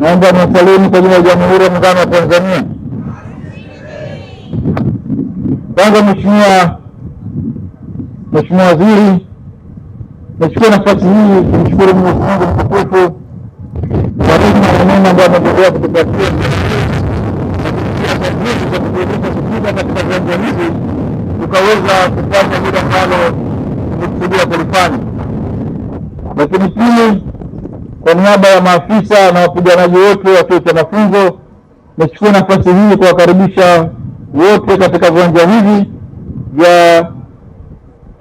Naomba niwasalimu kwa jina la Jamhuri ya Muungano wa Tanzania. Kwanza Mheshimiwa Waziri, nachukua nafasi hii kumshukuru Mwenyezi Mungu mtukufu kwa rehema na neema ambayo ameendelea kutupatia za kutuwezesha kufika katika viwanja hivi tukaweza kufanya lile ambalo tumekusudia kulifanya. Lakini pili, kwa niaba ya maafisa na wapiganaji wote wa chuo cha mafunzo, nachukua nafasi hii kuwakaribisha wote katika viwanja hivi vya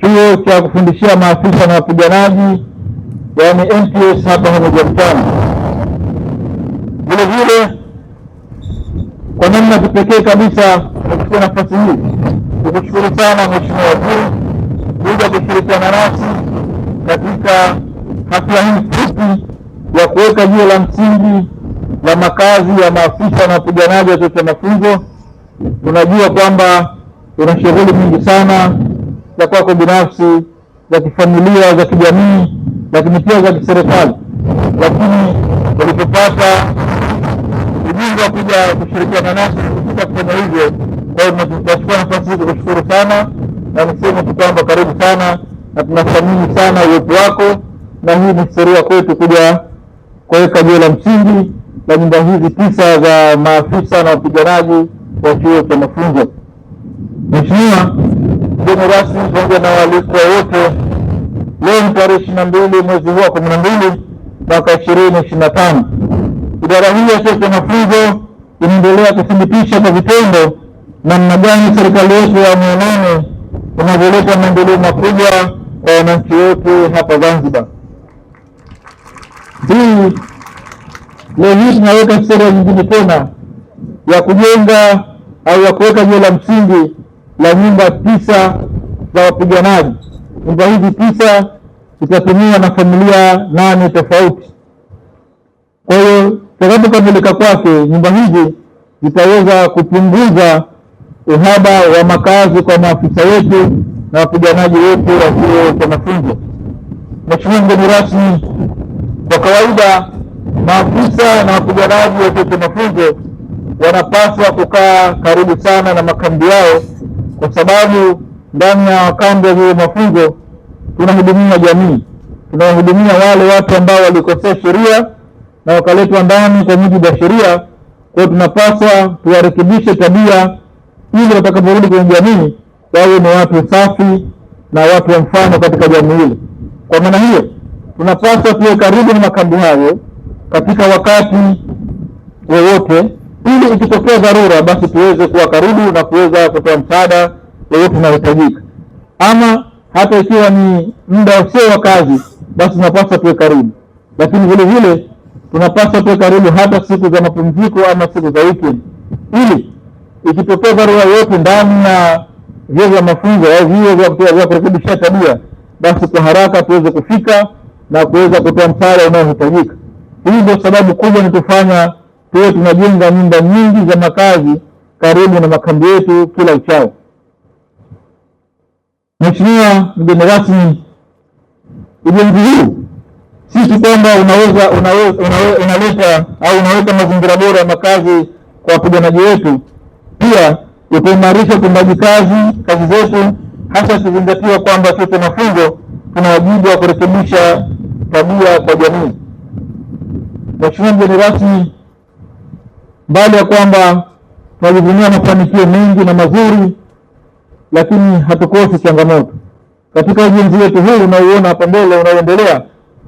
chuo cha kufundishia maafisa na wapiganaji, yaani NTS hapa Unguja Mchana. Vile vile kwa namna kipekee kabisa nachukua nafasi hii kukushukuru sana Mheshimiwa Waziri kuja kushirikiana nasi katika hafla hii fupi ya kuweka jiwe la msingi la makazi ya maafisa na wapiganaji wa chuo cha mafunzo. Tunajua kwamba una shughuli nyingi sana za kwako binafsi, za kifamilia, za kijamii, lakini pia za kiserikali, lakini ulipopata ujumbe wa kuja kushirikiana nasi kufika kufanya hivyo. Kwa hiyo tunachukua nafasi hii kukushukuru sana na niseme tu kwamba karibu sana na tunathamini sana uwepo wako, na hii ni historia kwetu kuja kuweka jiwe la msingi la nyumba hizi 9 za maafisa na wapiganaji wa chuo cha mafunzo. Mheshimiwa mgeni rasmi pamoja na waalikwa wote, leo ni tarehe 22 mwezi huu wa 12 mwaka 2025. Idara hii ya chuo cha mafunzo inaendelea kuthibitisha kwa vitendo namna gani serikali yetu ya awamu ya 8 inavyoleta maendeleo makubwa kwa wananchi wote hapa Zanzibar. Hii leo hii tunaweka historia nyingine tena ya kujenga au ya kuweka jiwe la msingi la nyumba 9 za wapiganaji. Nyumba hizi 9 zitatumiwa na familia 8 tofauti. Kwa hiyo tutakapokamilika kwake, nyumba hizi zitaweza kupunguza uhaba wa makazi kwa maafisa wetu na wapiganaji wetu wa chuo cha mafunzo. Mheshimiwa mgeni rasmi, kwa kawaida maafisa na wapiganaji wa chuo cha mafunzo wanapaswa kukaa karibu sana na makambi yao, kwa sababu ndani ya kambi ya vyuo mafunzo tunahudumia jamii, tunawahudumia wale watu ambao walikosea sheria na wakaletwa ndani kwa mujibu wa sheria. Kwa hiyo tunapaswa tuwarekebishe tabia ili watakaporudi kwenye jamii wawe ni watu safi na watu wa mfano katika jamii ile. Kwa maana hiyo tunapaswa tuwe karibu na makambi hayo katika wakati wowote, ili ikitokea dharura basi tuweze kuwa karibu na kuweza kutoa msaada wowote unaohitajika. Ama hata ikiwa ni muda usio wa kazi, basi tunapaswa tuwe karibu. Lakini vile vile tunapaswa tuwe karibu hata siku za mapumziko ama siku za weekend, ili ikitokea dharura yoyote ndani ya vyuo vya mafunzo au vyuo vya kurekebisha tabia, basi kwa haraka tuweze kufika na kuweza kutoa msaada unaohitajika. Hii ndio sababu kubwa inatufanya tuwe tunajenga nyumba nyingi za makazi karibu na makambi yetu kila uchao. Mheshimiwa mgeni rasmi, ujenzi huu si tu kwamba unaleta au unaweka mazingira bora ya makazi kwa wapiganaji wetu, pia utaimarisha utendaji kazi zetu, hasa tukizingatia kwamba chuo cha mafunzo tuna wajibu wa kurekebisha tabia kwa jamii. Mheshimiwa mgeni rasmi, mbali ya kwamba tunajivunia mafanikio mengi na mazuri, lakini hatukosi changamoto. Katika ujenzi wetu huu unaoona hapa mbele unaoendelea,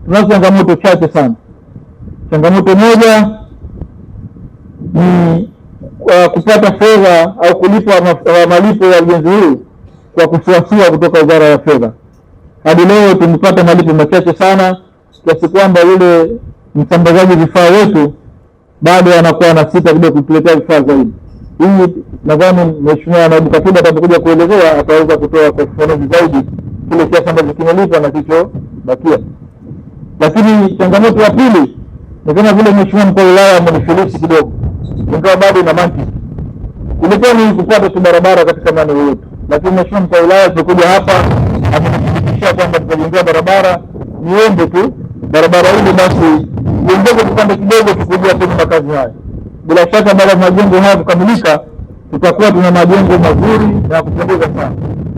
tunazo changamoto chache sana. Changamoto moja ni kupata fedha au kulipa malipo ya ujenzi huu kwa kusuasua kutoka Wizara ya Fedha. Hadi leo tumepata malipo machache sana, kiasi kwamba yule msambazaji vifaa wetu bado anakuwa anasita kidogo kutuletea vifaa zaidi. Hii nadhani Mheshimiwa Naibu Katibu atakapokuja kuelezea ataweza kutoa kwa ufafanuzi zaidi kile kiasi ambacho kimelipwa na kilichobakia. Lakini changamoto ya pili ni kama vile Mheshimiwa Mkuu wa Wilaya amenifilisi kidogo, ingawa bado ina mantiki. Ilikuwa ni kupata tu barabara katika maeneo yetu, lakini Mheshimiwa Mkuu wa Wilaya alipokuja hapa amenithibitishia kwamba tutajengea barabara. Niombe tu barabara ile basi Tuongeze kipande kidogo tukujia kwenye makazi haya. Bila shaka baada ya majengo haya kukamilika, tutakuwa tuna majengo mazuri na ya kupendeza sana,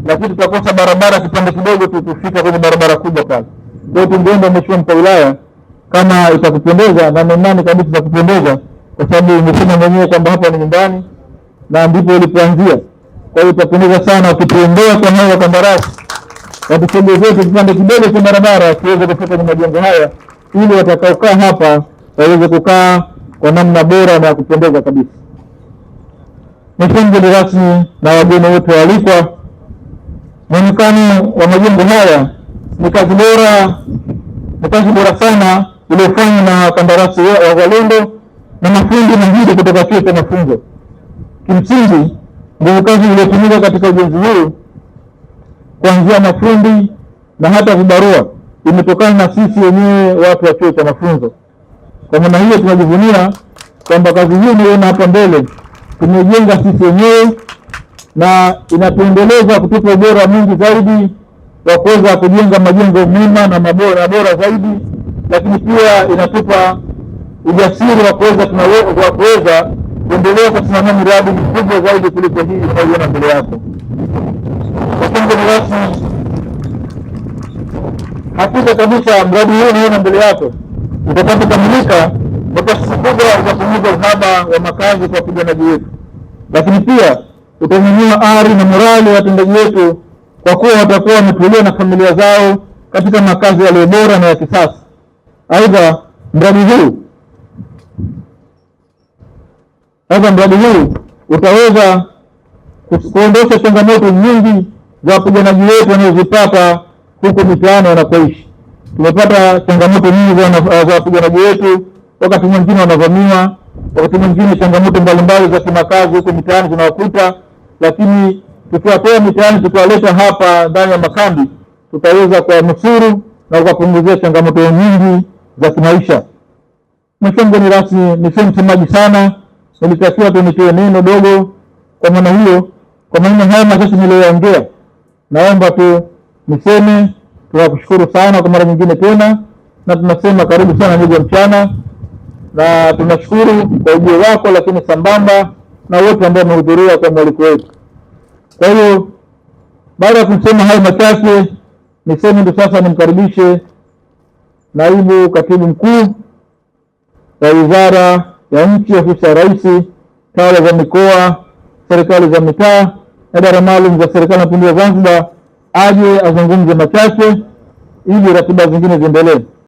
lakini tutakosa barabara kipande kidogo tu kufika kwenye barabara kubwa pale. Kwa hiyo tungeomba Mheshimiwa Mkuu wa Wilaya, kama itakupendeza, na imani kabisa itakupendeza, kwa sababu umesema mwenyewe kwamba hapa ni nyumbani na ndipo ulipoanzia. Kwa hiyo itapendeza sana ukituombea kwa hao wakandarasi watusogezee kipande kidogo cha barabara kiweze kufika kwenye majengo haya, ili watakaokaa hapa waweze kukaa kwa namna bora na ya kupendeza kabisa. Mheshimiwa mgeni rasmi na wageni wote waalikwa, mwonekano wa majengo haya ni kazi bora, ni kazi bora sana iliyofanywa na wakandarasi wazalendo na mafundi mahiri kutoka chuo cha mafunzo. Kimsingi, nguvu kazi iliyotumika katika ujenzi huu kuanzia mafundi na hata vibarua imetokana na sisi wenyewe watu wa chuo cha mafunzo. Kwa maana hiyo, tunajivunia kwamba kazi hii unayoona hapa mbele tumeijenga sisi wenyewe na inatuendeleza kutupa ubora mwingi zaidi wa kuweza kujenga majengo mema na mabora bora zaidi, lakini pia inatupa ujasiri wa kuweza kuendelea kusimamia miradi mikubwa zaidi kuliko hii unayoiona mbele yako. Mgeni rasmi, hakika kabisa mradi huu unaona mbele yako utakapokamilika, kwa kiasi kikubwa utapunguza uhaba wa makazi kwa wapiganaji wetu, lakini pia utanyanyua ari na morali ya watendaji wetu kwa kuwa watakuwa wametulia na familia zao katika makazi yaliyo bora na ya kisasa. Aidha, mradi huu utaweza kuondosha changamoto nyingi za wapiganaji wetu wanaozipata huko mitaani wanakoishi. Tumepata changamoto nyingi za wapiganaji wetu, wakati mwingine wanavamiwa, wakati mwingine changamoto mbalimbali za kimakazi huko mitaani zinawakuta, lakini tukiwatoa mitaani tukiwaleta hapa ndani ya makambi, tutaweza kuwanusuru na kuwapunguzia changamoto nyingi za kimaisha. Mheshimiwa mgeni rasmi, nisiwe msemaji sana, nilitakiwa tu nitoe neno dogo. Kwa maana hiyo, kwa maneno haya machache niliyoongea, naomba tu niseme tunakushukuru sana kwa mara nyingine tena, na tunasema karibu sana Miji ya Mchana, na tunashukuru kwa ujio wako, lakini sambamba na wote ambao wamehudhuria kwa mwaliko wetu. Kwa hiyo baada ya kusema hayo machache, niseme ndio sasa nimkaribishe naibu katibu mkuu wa Wizara ya Nchi, Ofisi ya Rais, Tawala za Mikoa, Serikali za Mitaa na Idara Maalum za Serikali ya Mapinduzi ya Zanzibar aje azungumze machache ili ratiba zingine ziendelee.